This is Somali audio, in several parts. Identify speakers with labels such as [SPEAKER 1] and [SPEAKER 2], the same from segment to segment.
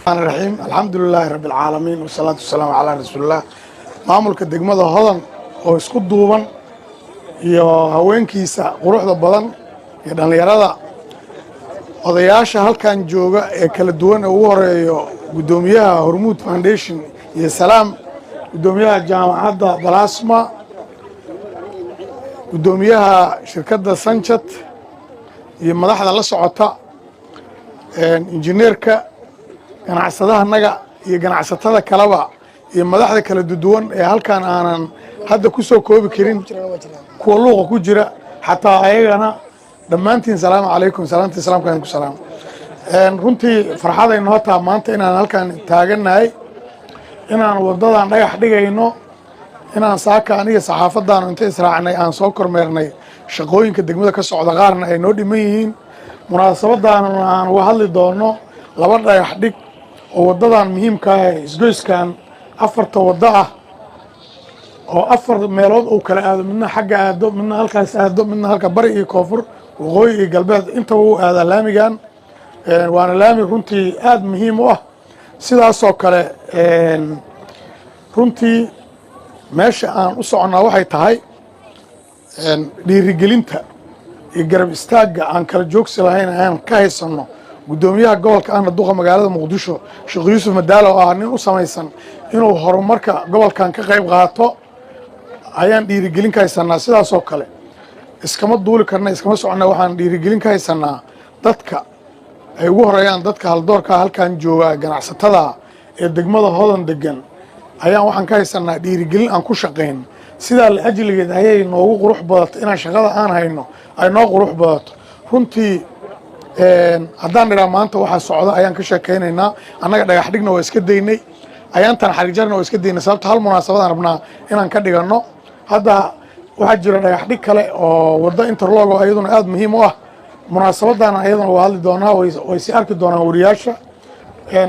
[SPEAKER 1] Raxiim, alxamdulilaahi rabbi alcaalamiin, wasalaatu wasalaamu calaa rasuulillaah. Maamulka degmada Hodan oo isku duuban iyo haweenkiisa quruxda badan iyo dhallinyarada, odayaasha halkan jooga ee kala duwan ee ugu horeeyo guddoomiyaha Hormuud Foundation iyo Salaam, guddoomiyaha jaamacadda Balasma, guddoomiyaha shirkadda Sanjat iyo madaxda la socota, injineerka, ganacsadahanaga iyo ganacsatada kaleba iyo madaxda kala duwan ee halkan aanan hadda ku soo koobi karin, kuwa luuqa ku jira xataa ayagana, dhammaantiin salaamu calaykum. Salaamta islaamka ku salaam. Runtii farxaday noo taha maanta inaan halkan taagannahay, inaan waddadan dhagax dhigayno, inaan saaka aniga saxaafaddaanu inta israacnay aan soo kormeernay shaqooyinka degmada ka socda, qaarna ay noo dhiman yihiin. Munaasabadaanuna aan uga hadli doono laba dhagax dhig oo waddadan muhiimka ah ee isgoyskan afarta waddo ah oo afar meelood uu kala aado, midna xagga aado, midna halkaas aado, midna halka bari iyo koonfur, waqooyi iyo galbeed intaba uu aadaa laamigan. Waana laami runtii aada muhiim u ah. Sidaasoo kale runtii meesha aan u soconnaa waxay tahay dhiirigelinta iyo garab istaagga aan kala joogsi lahayn aan ka haysanno guddoomiyaha gobolka ahna duqa magaalada Muqdisho, Sheekh Yuusuf Madaalo, oo ah nin u samaysan inuu horumarka gobolkan ka qayb qaato, ayaan dhiirigelin ka haysanaa. Sidaasoo kale iskama duuli karna, iskama soconna. Waxaan dhiirigelin ka haysanaa dadka ay ugu horeeyaan dadka haldoorkaa halkan jooga, ganacsatada ee degmada Hodan degan, ayaan waxaan ka haysanaa dhiirigelin aan ku shaqayn. Sidaa la ajligeed ayay noogu qurux badato inaan shaqada aan hayno ay noo qurux badato. Runtii haddaan idhaa maanta waxaa socda ayaan ka sheekaynaynaa. Annaga dhagax dhigna waa iska daynay, ayaantan xarigjarna waa iska daynay, sababto hal munaasabadaan rabnaa inaan ka dhiganno. Hadda waxaa jira dhagax dhig kale oo waddo interlock oo ayaduna aada muhiim u ah. Munaasabadana ayaduna waa hadli doonaa, way sii arki doonaan wariyaasha.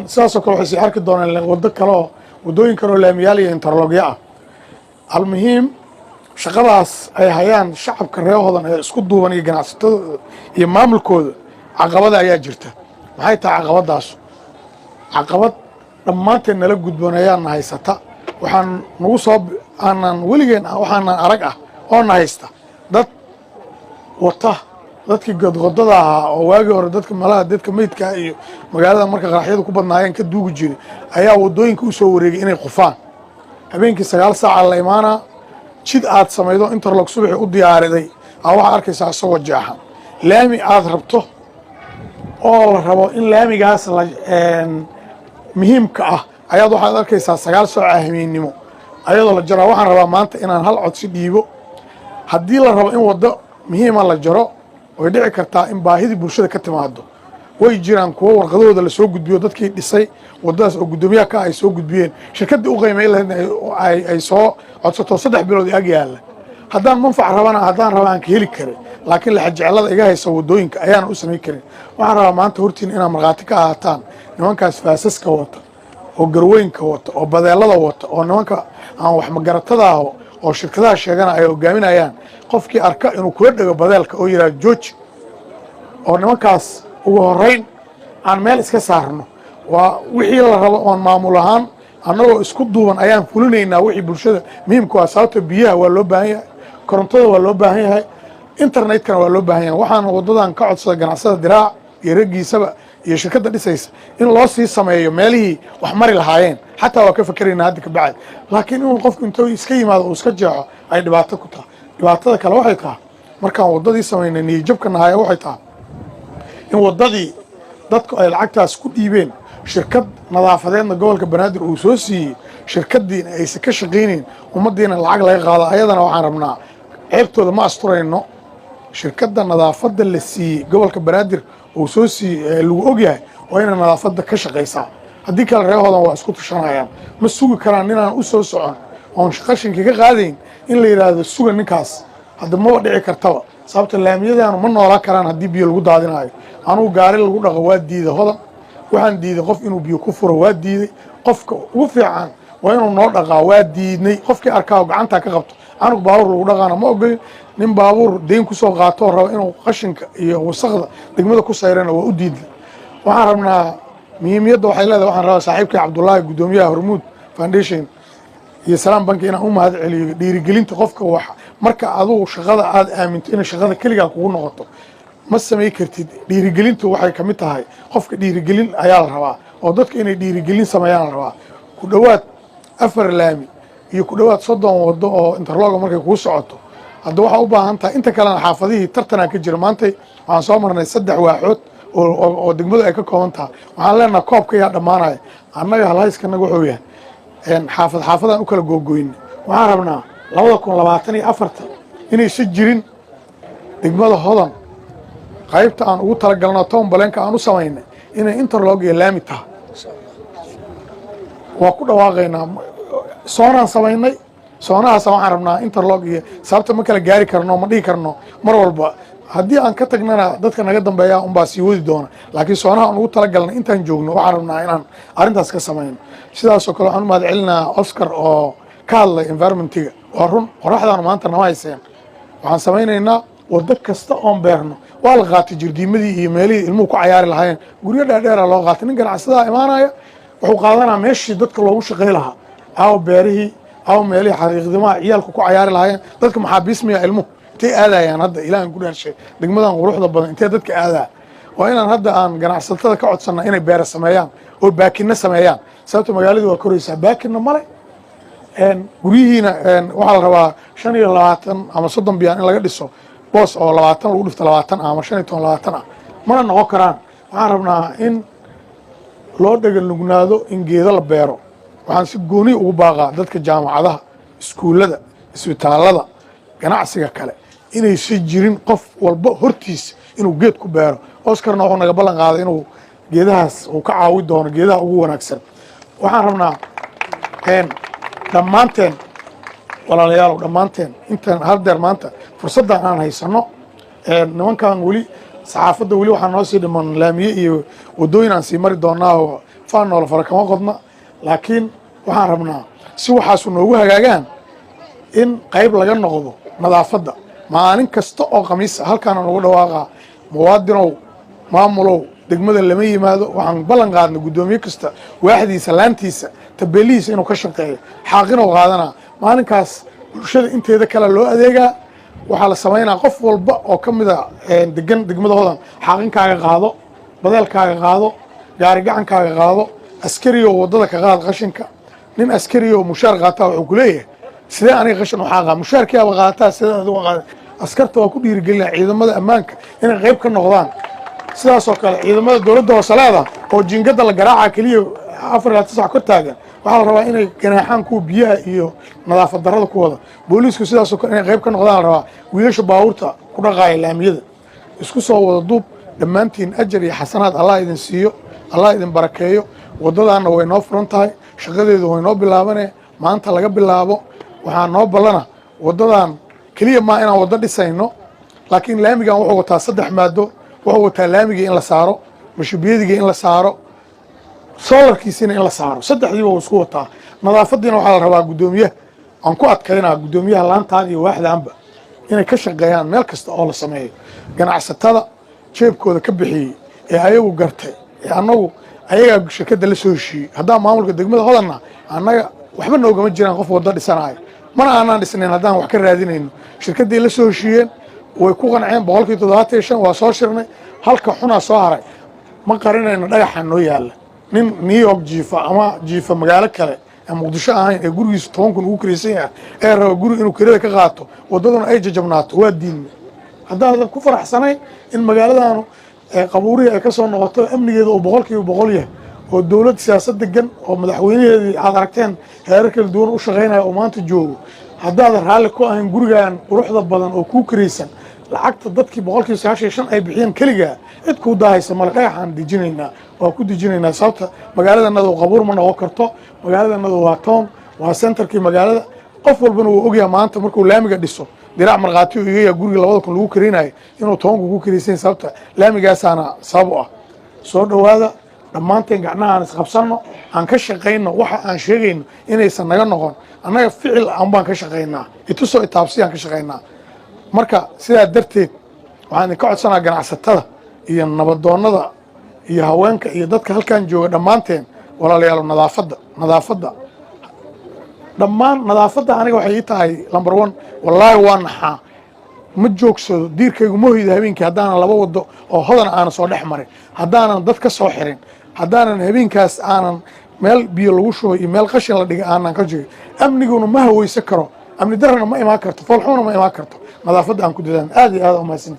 [SPEAKER 1] Sidaasoo kale waxay sii arki doonaan waddo kale oo waddooyin kale oo laamiyaal iyo interlockyo ah. Almuhiim, shaqadaas ay hayaan shacabka reer Hodan ee isku duuban iyo ganacsatadooda iyo maamulkooda, caqabada ayaa jirta. Maxay tahay caqabadaasu? Caqabad dhammaanteen nala gudboon ayaana haysata. Waxaan nagu soo aanan weligeen waxaanan arag ah oo na haysta dad wata dadkii godgodada ahaa oo waagii hore dadka malaha dadka meydka iyo magaalada marka qaraxyadu ku badnaayeen ka duugi jiray ayaa waddooyinka u soo wareegay inay qufaan. Habeenkii 9 saaca la imaanaa. Jid aad samaydo interlock subaxii u diyaariday aa waxaad arkaysaa isagoo jeexan. Laami aad rabto oo la rabo in laamigaas la muhiimka ah ayaad waxaad arkaysaa 9 saaca habeennimo ayadoo la jaraa. Waxaan rabaa maanta inaan hal codsi dhiibo. Haddii la rabo in waddo muhiima la jaro, way dhici kartaa in baahidii bulshada ka timaado. Way jiraan kuwo warqadahooda lasoo gudbiyo, dadkii dhisay waddadaas oo guddoomiyaha ka ay soo gudbiyeen, shirkaddii u qiimay lahaydna ay soo codsato 3 bilood ag yaalla. Haddaan manfac rabana, haddaan raba aan ka heli karin, laakiin laxajeclada iga haysa waddooyinka ayaanan u samayn karin. Waxaan rabaa maanta hortiin inaad markhaati ka ahaataan nimankaas faasaska wata oo garweynka wata oo badeelada wata oo nimanka aan wax magaratada aho oo shirkadaha sheegana ay hogaaminayaan, qofkii arka inuu kula dhego badeelka oo yidhahdo jooji, oo nimankaas ugu horrayn aan meel iska saarno. Waa wixii la rabo oon maamul ahaan annagoo isku duuban ayaan fulinaynaa wixii bulshada muhiimku ah, sababta biyaha waa loo baahan yahay, korontada waa loo baahan yahay, internetkana waa loo baahan yahay. Waxaan waddadan ka codsada ganacsada Diraac iyo raggiisaba iyo shirkadda dhisaysa in loo sii sameeyo meelihii wax mari lahaayeen. Xataa waa ka fakeraynaa hadda kabacdi, laakiin inuu qofku intuu iska yimaado uu iska jeexo ay dhibaato ku tahay. Dhibaatada kale waxay tahay markaan waddadii samaynay, niyajabka nahaya waxay tahay in waddadii dadku ay lacagtaas ku dhiibeen, shirkad nadaafadeedna gobolka Banaadir uu soo siiyey, shirkaddiina aysan ka shaqaynayn, ummaddiina lacag laga qaado. Ayadana waxaan rabnaa, ceebtooda ma asturayno, shirkadda nadaafadda la siiyey gobolka Banaadir uu soo siiyey ee lagu ogyahay waa inay nadaafadda ka shaqaysaa. Haddii kale reer Hodan waa isku tashanayaan. Ma sugi karaan ninaan u soo socon oon qashinka ka qaadayn in la yidhaahdo suga ninkaas. Hadda maba dhici kartaba, sababta laamiyadaanu ma noolaan karaan haddii biyo lagu daadinayo. Anugu gaari lagu dhaqo waa diiday Hodan. Waxaan diiday qof inuu biyo ku furo, waa diiday. Qofka ugu fiican waa inuu noo dhaqaa, waa diidnay. Qofkii arkaa oo gacantaa ka qabto canug baabuur lagu dhaqaana ma ogolin. Nin baabuur deyn kusoo qaatoo raba inuu qashinka iyo wasakda degmada ku sayrana waa u diidnay. Waxaan rabnaa Muhiimiyadda waxay leedahay, waxaan rabaa saaxiibkay Cabdullaahi, guddoomiyaha Hormuud Foundation iyo Salaam Banki, inaan u mahad celiyo dhiirigelinta qofka. Wax marka adugu shaqada aad aaminto inay shaqada keligaa kugu noqoto, ma samay kartid. Dhiirigelintu waxay ka mid tahay, qofka dhiirigelin ayaa la rabaa, oo dadka inay dhiirigelin sameeyaan la rabaa. Ku dhowaad 4 laami iyo ku dhowaad 30 wado oo interlock-ga markay kuu socoto, hadda waxaa u baahan tahay inta kalena. Xaafadihii tartanaa ka jira. Maantay waxaan soo marnay 3 waaxood oo degmadu ay ka kooban tahay. Waxaan leenaha koobka yaa dhammaanaya. Annaga halhayskanaga wuxuu yahay xaafad xaafadaan u kala googoyna. Waxaan rabnaa 2024 inaysan jirin degmada Hodan qaybta aan ugu talagalno town plan-ka aan u samaynay inay interlock iyo laami tahay. Waa ku dhawaaqaynaa. Soonaan samaynay, soonahaasa waxaan rabnaa interlock iyo sababta ma kala gaari karno, ma dhihi karno mar walba. Haddii aan ka tagnana, dadka naga dambeeya unbaa sii wadi doona, laakiin soonaha aan ugu talagalnay intaan joogno waxaan rabnaa inaan arrintaas ka samayno. Sidaasoo kale waxaan u mahad celinaa Oscar oo ka hadlay environment-iga. Waa run, qoraxdaanu maanta nama hayseen. Waxaan samaynaynaa waddo kasta oon beerno. Waa la qaatay jirdiimadii iyo meelihii ilmuhu ku cayaari lahaayeen. Guryo dheerdheera loo qaatay. Nin ganacsadaha imaanaya, wuxuu qaadanaa meeshii dadka loogu shaqay lahaa. Aawo beerihii? Aawo meelihii xariiqdimaha ciyaalku ku cayaari lahaayeen? Dadka maxaabiis miya? Ilmuhu intay aadayaan hadda? Ilaahan ku dhaarshay, degmadan quruxda badan intee dadka aadaa? Waa inaan hadda aan ganacsatada ka codsana inay beera sameeyaan oo baakinna sameeyaan, sababta magaaladii waa koraysaa, baakinna male. Guryihiina waxaa la rabaa 25 ama 30 biyaan in laga dhiso boos oo 20 lagu dhifto 20 ah ama 15 20 ah, mana noqon karaan. Waxaan rabnaa in loo dhega nugnaado in geedo la beero. Waxaan si gooni ugu baaqaa dadka jaamacadaha, iskuullada, isbitaallada, ganacsiga kale inaysan jirin qof walba hortiisa inuu geed ku beero. Oscarna wuxuu naga ballan qaaday inuu geedahaas uu ka caawi doono geedaha ugu wanaagsan. Waxaan rabnaa dhammaanteen, walaalayaalow, dhammaanteen intaan haldeer maanta fursaddan aan haysano. Nimankan weli saxaafadda, weli waxaa noo sii dhiman laamiye iyo waddooyin aan sii mari doonaa oo faan noola fara kama qodna, laakiin waxaan rabnaa si waxaasu noogu hagaagaan in qayb laga noqdo nadaafadda. Maalin kasta oo Khamiisa halkaana nagu dhawaaqaa: muwaadinow, maamulow, degmada lama yimaado. Waxaan ballan qaadnay guddoomiye kasta waaxdiisa, laantiisa, tabeelihiisa inuu ka shaqeeyo. Xaaqinow qaadanaa maalinkaas, bulshada inteeda kale loo adeegaa. Waxaa la samaynaa qof walba oo ka mida degan degmada Hodan, xaaqinkaaga qaado, badeelkaaga qaado, gaari gacankaaga qaado, askarioo waddada ka qaad qashinka. Nin askarioo mushaar qaataa wuxuu ku leeyahay: "Sidee aniga qashin u xaaqaa? Mushaarkiiaba qaataa, sidee adigu qaada?" Askarta waa ku dhiirigelinaa, ciidamada ammaanka inay qayb ka noqdaan. Sidaasoo kale ciidamada dowladda hoose leeda oo jiingada la garaaca keliya 24 sac kor taagan, waxaa la rabaa inay ganaaxaan kuwa biyaha iyo nadaafad darrada ku wada. Booliisku sidaasoo kale inay qayb ka noqdaan la rabaa, wiilasha baabuurta ku dhaqaaya laamiyada. Isku soo wada duub, dhammaantiin ajar iyo xasanaad Allah idin siiyo, Allah idin barakeeyo. Waddadaanna way noo furan tahay, shaqadeedu way noo bilaabane. Maanta laga bilaabo waxaa noo ballana waddadan keliya maa inaan waddo dhisayno, laakiin laamigan wuxuu wataa 3 maado. Wuxuu wataa laamigii in la saaro, mashubiyadiga in la saaro, solar-kiisina in la saaro. Saddexdiiba wuu isku wataa. Nadaafadiina waxaa la rabaa guddoomiyaha aan ku adkaynaa, guddoomiyaha laantaan iyo waaxdaanba inay ka shaqeeyaan meel kasta oo la sameeyo. Ganacsatada jeebkooda ka bixiyey ee ayagu gartay ee annagu ayagaa shirkadda la soo heshiiyey, haddaan maamulka degmada Hodanna annaga waxba noogama jiraan qof waddo dhisanayo, mana aanaan dhisnayn haddaan wax ka raadinayno. Shirkadday la soo heshiiyeen, way ku qanceen 75%. Waa soo shirnay, halka xunaa soo haray. Ma qarinayno dhagaxa noo yaalla. Nin New York jiifa ama jiifa magaalo kale ee Muqdisho ahayn ee gurigiisu 10,000 ugu kiraysan yahay ee raba guri inuu kirada ka qaato, waddaduna ay jajabnaato, waa diidna. Haddaadan ku faraxsanayn in magaaladaanu qabuurihii ay ka soo noqoto, amnigeeda uu 100% yahay, oo dowlad siyaasad degan oo madaxweynaheedii aad aragteen heerar kala duwan u shaqaynaya oo maanta joogo, haddaadan raalli ku ahayn gurigan quruxda badan oo kuu kiraysan, lacagta dadkii 95% ay bixiyeen, keligaa cid kuu daahaysa male. Dhagaxaan dejinaynaa, waa ku dejinaynaa, sababta magaaladanadu qabuur ma noqon karto. Magaaladanadu waa town, waa center-kii magaalada. Qof walbana wuu ogyahay maanta markuu laamiga dhiso. Diraac markhaati uu igaya guriga 2000 lagu karinayo inuu 10,000 ku kiraysan, sababta laamigaasaana sabab u ah. Soo dhowaada dhammaanteen, gacnaha aan isqabsanno, aan ka shaqayno waxa aan sheegayno inaysan naga noqon. Annaga ficil aan baan ka shaqaynaa, itusoo itaabsiyaan ka shaqaynaa. Marka sidaa darteed waxaan idinka codsanaa ganacsatada iyo nabadoonnada Iyo haweenka iyo dadka halkan jooga dhammaanteen, walaalayaal, nadaafadda, nadaafadda dhammaan, nadaafadda aniga waxay ii tahay number one. Wallaahi waa naxaa, ma joogsado, diirkaygu ma hoyda habeenkii haddaanan laba wado oo Hodan aanan soo dhex marin, haddaanan dad ka soo xirin, haddaanan habeenkaas aanan meel biyo lagu shubay iyo meel qashin la dhigay aanan ka jogin. Amniguna ma haweysan karo, amni darana ma imaan karto, foolxumana ma imaan karto. Nadaafadda aan ku dadaan. Aad iyo aad umahadsanti.